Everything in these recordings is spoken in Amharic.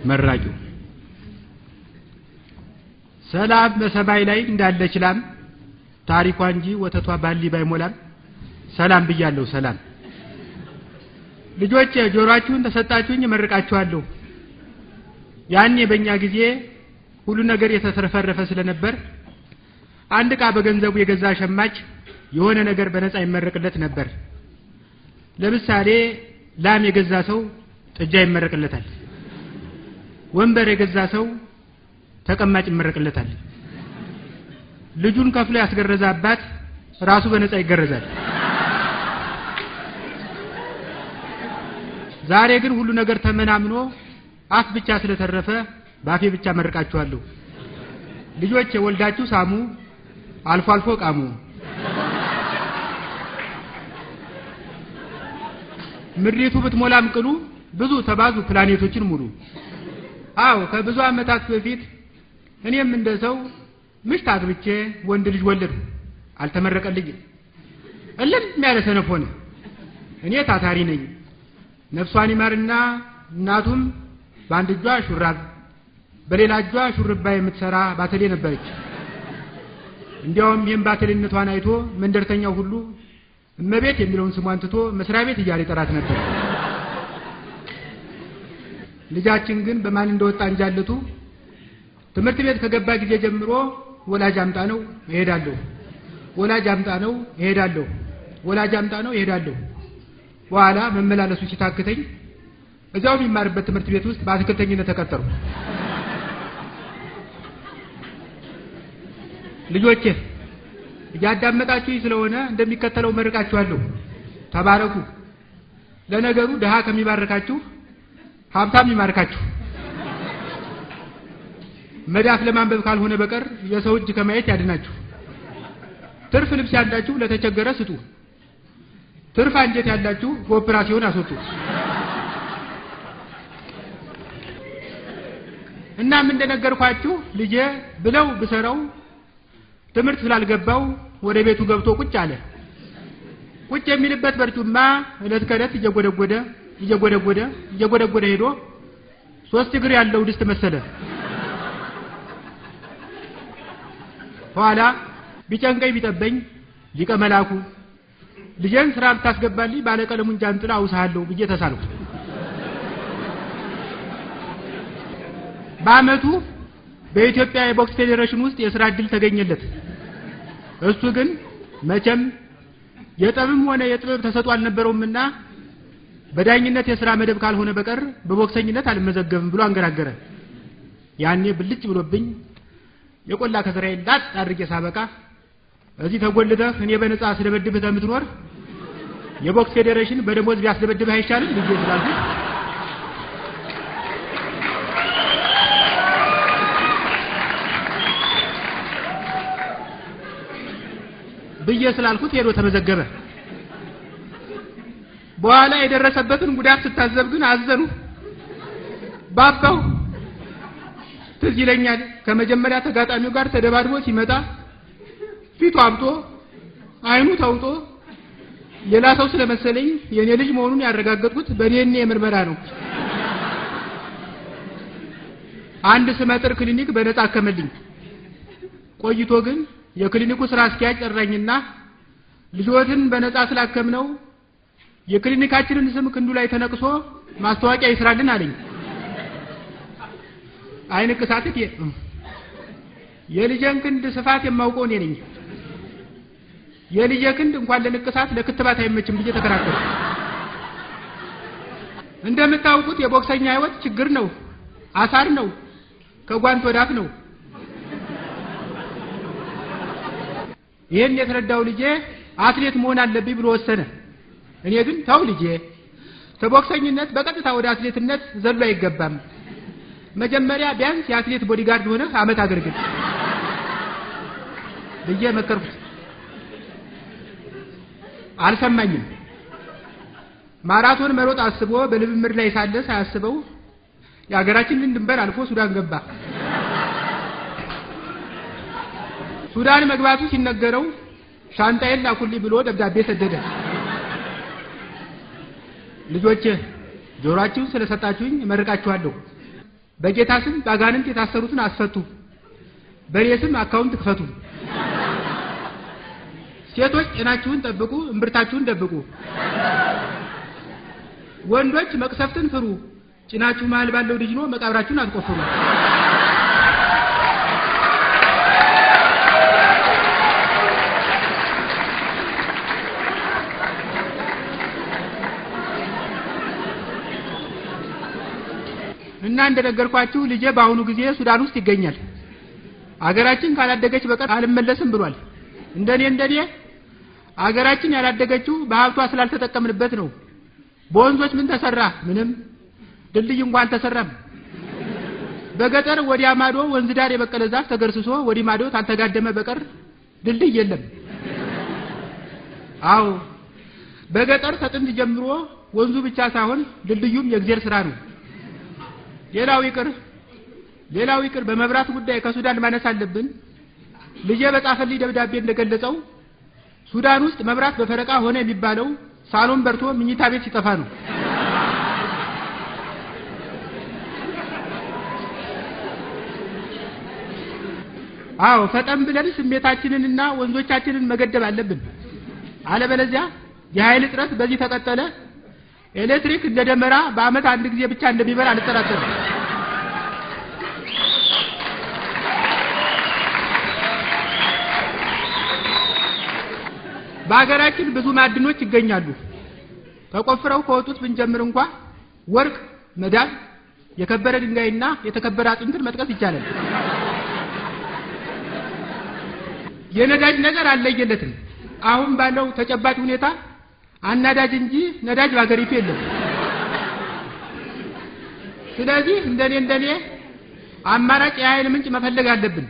መራቂው ሰላም በሰማይ ላይ እንዳለች ላም ታሪኳ እንጂ ወተቷ ባሊ ባይሞላም ሰላም ብያለሁ። ሰላም ልጆቼ፣ ጆሮአችሁን ተሰጣችሁኝ እመርቃችኋለሁ። ያኔ በእኛ ጊዜ ሁሉ ነገር የተትረፈረፈ ስለነበር አንድ ዕቃ በገንዘቡ የገዛ ሸማች የሆነ ነገር በነፃ ይመረቅለት ነበር። ለምሳሌ ላም የገዛ ሰው ጥጃ ይመረቅለታል። ወንበር የገዛ ሰው ተቀማጭ ይመረቅለታል። ልጁን ከፍሎ ያስገረዘ አባት ራሱ በነፃ ይገረዛል። ዛሬ ግን ሁሉ ነገር ተመናምኖ አፍ ብቻ ስለተረፈ ባፌ ብቻ መርቃችኋለሁ። ልጆቼ፣ ወልዳችሁ ሳሙ፣ አልፎ አልፎ ቃሙ። ምድሪቱ ብትሞላም ቅሉ ብዙ ተባዙ፣ ፕላኔቶችን ሙሉ። አዎ፣ ከብዙ ዓመታት በፊት እኔም እንደ ሰው ምሽት አግብቼ ወንድ ልጅ ወለድኩ። አልተመረቀልኝም። እልም ያለ ሰነፍ ሆነ። እኔ ታታሪ ነኝ። ነፍሷን ይማርና እናቱም በአንድ እጇ ሹራብ በሌላ እጇ ሹርባ የምትሰራ ባተሌ ነበረች። እንዲያውም ይህን ባተሌነቷን አይቶ መንደርተኛው ሁሉ እመቤት የሚለውን ስሟን ትቶ መስሪያ ቤት እያለ ይጠራት ነበር። ልጃችን ግን በማን እንደወጣ እንጃለቱ ትምህርት ቤት ከገባ ጊዜ ጀምሮ ወላጅ አምጣ ነው እሄዳለሁ፣ ወላጅ አምጣ ነው እሄዳለሁ፣ ወላጅ አምጣ ነው እሄዳለሁ። በኋላ መመላለሱ ሲታክተኝ እዚያው የሚማርበት ትምህርት ቤት ውስጥ በአትክልተኝነት ተቀጠሩ። ልጆቼ፣ እያዳመጣችሁኝ ስለሆነ እንደሚከተለው መርቃችኋለሁ። ተባረኩ። ለነገሩ ድሃ ከሚባርካችሁ ሀብታም ይማርካችሁ። መዳፍ ለማንበብ ካልሆነ በቀር የሰው እጅ ከማየት ያድናችሁ። ትርፍ ልብስ ያላችሁ ለተቸገረ ስጡ። ትርፍ አንጀት ያላችሁ በኦፕራሲዮን አስወጡ። እናም እንደነገርኳችሁ ልጄ ብለው ብሰራው ትምህርት ስላልገባው ወደ ቤቱ ገብቶ ቁጭ አለ። ቁጭ የሚልበት በርጩማ እለት ከእለት እየጎደጎደ እየጎደጎደ እየጎደጎደ ሄዶ ሶስት እግር ያለው ድስት መሰለ። ኋላ ቢጨንቀኝ ቢጠበኝ ሊቀ መላኩ ልጄን ስራ ብታስገባልኝ ባለቀለሙን ጃንጥላ አውስሃለሁ ብዬ ተሳልኩ። በአመቱ በኢትዮጵያ የቦክስ ፌዴሬሽን ውስጥ የስራ እድል ተገኘለት። እሱ ግን መቼም የጠብም ሆነ የጥበብ ተሰጥኦ አልነበረውምና በዳኝነት የስራ መደብ ካልሆነ በቀር በቦክሰኝነት አልመዘገብም ብሎ አንገራገረ። ያኔ ብልጭ ብሎብኝ የቆላ ከስራዬን ላጥ አድርጌ ሳበቃ እዚህ ተጎልተህ እኔ በነፃ ስደበድብህ ከምትኖር የቦክስ ፌዴሬሽን በደሞዝ ቢያስደበድብህ አይሻልም ብዬ ስላልኩት ሄዶ ተመዘገበ። በኋላ የደረሰበትን ጉዳት ስታዘብ ግን አዘኑ ባባው። ትዝ ይለኛል፣ ከመጀመሪያ ተጋጣሚው ጋር ተደባድቦ ሲመጣ ፊቱ አብጦ አይኑ ተውጦ ሌላ ሰው ስለመሰለኝ የኔ ልጅ መሆኑን ያረጋገጥኩት በዲኤንኤ ምርመራ ነው። አንድ ስመጥር ክሊኒክ በነፃ አከመልኝ። ቆይቶ ግን የክሊኒኩ ስራ አስኪያጅ ጠራኝና ልጆትን በነፃ ስላከምነው የክሊኒካችንን ስም ክንዱ ላይ ተነቅሶ ማስታወቂያ ይስራልን አለኝ። አይን ቅሳት፣ የልጄን ክንድ ስፋት የማውቀው እኔ ነኝ። የልጄ ክንድ እንኳን ለንቅሳት ለክትባት አይመችም ብዬ ተከራከርኩ። እንደምታውቁት የቦክሰኛ ህይወት ችግር ነው፣ አሳር ነው፣ ከጓንት ወዳፍ ነው። ይህን የተረዳው ልጄ አትሌት መሆን አለብኝ ብሎ ወሰነ። እኔ ግን ተው ልጄ፣ ከቦክሰኝነት በቀጥታ ወደ አትሌትነት ዘሎ አይገባም። መጀመሪያ ቢያንስ የአትሌት bodyguard ሆነህ አመት አገልግል ብዬ መከርኩት። አልሰማኝም። ማራቶን መሮጥ አስቦ በልምምድ ላይ ሳለ ሳያስበው የሀገራችንን ድንበር አልፎ ሱዳን ገባ። ሱዳን መግባቱ ሲነገረው ሻንጣዬን ላኩልኝ ብሎ ደብዳቤ ሰደደ። ልጆቼ፣ ጆሮአችሁን ስለሰጣችሁኝ እመርቃችኋለሁ። በጌታ ስም ባጋንንት የታሰሩትን አስፈቱ። በኔ ስም account ክፈቱ። ሴቶች ጤናችሁን ጠብቁ፣ እምብርታችሁን ደብቁ። ወንዶች መቅሰፍትን ፍሩ፣ ጭናችሁ መሃል ባለው ዲጅኖ መቃብራችሁን አትቆፍሩ። እና እንደነገርኳችሁ ልጄ በአሁኑ ጊዜ ሱዳን ውስጥ ይገኛል። አገራችን ካላደገች በቀር አልመለስም ብሏል። እንደኔ አገራችን ያላደገችው በሀብቷ ስላልተጠቀምንበት ነው። በወንዞች ምን ተሰራ? ምንም። ድልድይ እንኳን አልተሰራም። በገጠር ወዲያ ማዶ ወንዝ ዳር የበቀለ ዛፍ ተገርስሶ ወዲህ ማዶ ታልተጋደመ በቀር ድልድይ የለም። አዎ በገጠር ከጥንት ጀምሮ ወንዙ ብቻ ሳይሆን ድልድዩም የእግዜር ስራ ነው። ሌላው ይቅር በመብራት ጉዳይ ከሱዳን ማነስ አለብን። ልጄ በጻፈልኝ ደብዳቤ እንደገለጸው ሱዳን ውስጥ መብራት በፈረቃ ሆነ የሚባለው ሳሎን በርቶ ምኝታ ቤት ሲጠፋ ነው። አዎ ፈጠን ብለን ስሜታችንንና ወንዞቻችንን መገደብ አለብን። አለበለዚያ የኃይል እጥረት በዚህ ተቀጠለ ኤሌክትሪክ እንደ ደመራ በአመት አንድ ጊዜ ብቻ እንደሚበራ አልጠራጠርም። በሀገራችን ብዙ ማዕድኖች ይገኛሉ። ተቆፍረው ከወጡት ብንጀምር እንኳ ወርቅ፣ መዳብ፣ የከበረ ድንጋይና የተከበረ አጥንትን መጥቀስ ይቻላል። የነዳጅ ነገር አልለየለትም። አሁን ባለው ተጨባጭ ሁኔታ አናዳጅ እንጂ ነዳጅ በሀገሪቱ የለም። ስለዚህ እንደኔ አማራጭ የኃይል ምንጭ መፈለግ አለብን።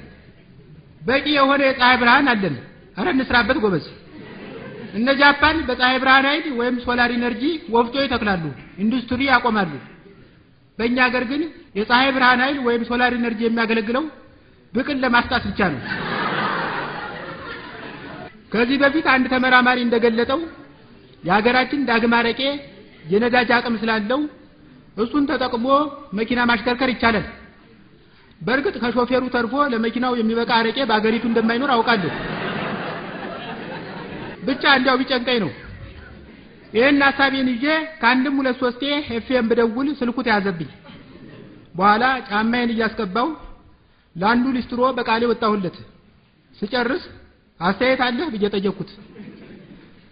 በቂ የሆነ የፀሐይ ብርሃን አለን። አረ እንስራበት ጎበዝ። እነ ጃፓን በፀሐይ ብርሃን ኃይል ወይም solar energy ወፍጮ ይተክላሉ፣ ኢንዱስትሪ ያቆማሉ። በእኛ ሀገር ግን የፀሐይ ብርሃን ኃይል ወይም solar energy የሚያገለግለው ብቅል ለማስጣት ብቻ ነው። ከዚህ በፊት አንድ ተመራማሪ እንደገለጠው የሀገራችን ዳግም አረቄ የነዳጅ አቅም ስላለው እሱን ተጠቅሞ መኪና ማሽከርከር ይቻላል። በእርግጥ ከሾፌሩ ተርፎ ለመኪናው የሚበቃ አረቄ በአገሪቱ እንደማይኖር አውቃለሁ። ብቻ እንዲያው ቢጨንቀኝ ነው። ይሄን ሐሳቤን ይዤ ከአንድም ሁለት ሶስቴ ኤፍኤም ብደውል ስልኩ ተያዘብኝ። በኋላ ጫማዬን እያስቀባው ለአንዱ ሊስትሮ በቃሌ ወጣሁለት። ስጨርስ አስተያየት አለህ ብዬ ጠየቅኩት።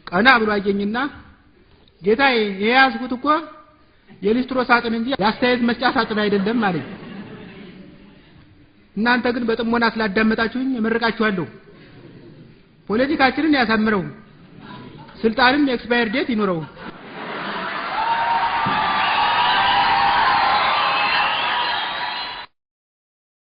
ቀና ብሎ አየኝና ጌታዬ ይሄ ያዝኩት እኮ የሊስትሮ ሳጥን እንጂ የአስተያየት መስጫ ሳጥን አይደለም አለኝ። እናንተ ግን በጥሞና ስላዳመጣችሁኝ እመርቃችኋለሁ። ፖለቲካችንን ያሳምረው፣ ስልጣንም expire date ይኑረው።